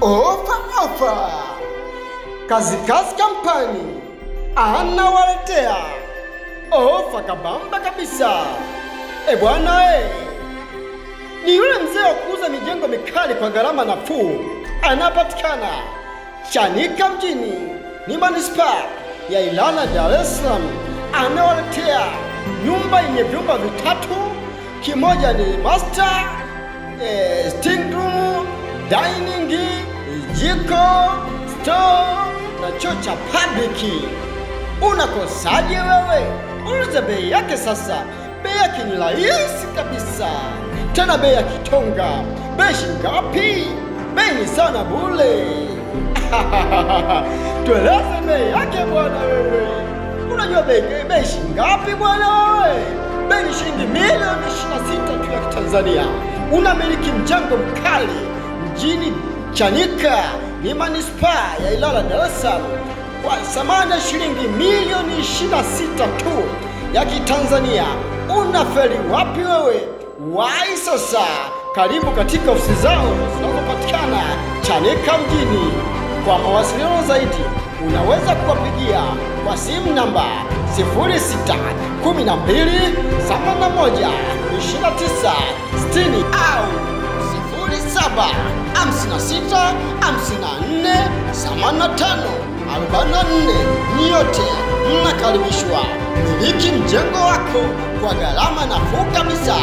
Ofa ofa, Kazi Kazi Company anawaletea ofa kabamba kabisa. E bwana ni yule mzee wa kuuza mijengo mikali kwa gharama nafuu. Anapatikana Chanika mjini, ni manispaa ya Ilala, Dar es Salaam. Anawaletea nyumba yenye vyumba vitatu, kimoja ni master, sitting room, dining, jiko, store na choo cha public. Unakosaje wewe? Uliza bei yake sasa. Bei yake ni rahisi kabisa, tena bei ya kitonga. Bei shingapi? Bei ni sana bure. Tueleze bei yake bwana wewe. Unajua bei shingapi bwana wewe? Bei ni shilingi milioni 26 tu ya Tanzania. Unamiliki mjengo mkali mjini Chanika, ni manispaa ya Ilala, Dar es Salaam, kwa thamani ya shilingi milioni 26 tu ya Kitanzania. Unafeli wapi wewe? Wai sasa, karibu katika ofisi zao zinazopatikana Chanika mjini. Kwa mawasiliano zaidi unaweza kuwapigia kwa simu namba 06 12 71 29 60 au 07 56 54 85 44. Nyote mnakaribishwa. Miliki mjengo wako kwa gharama nafuu kabisa.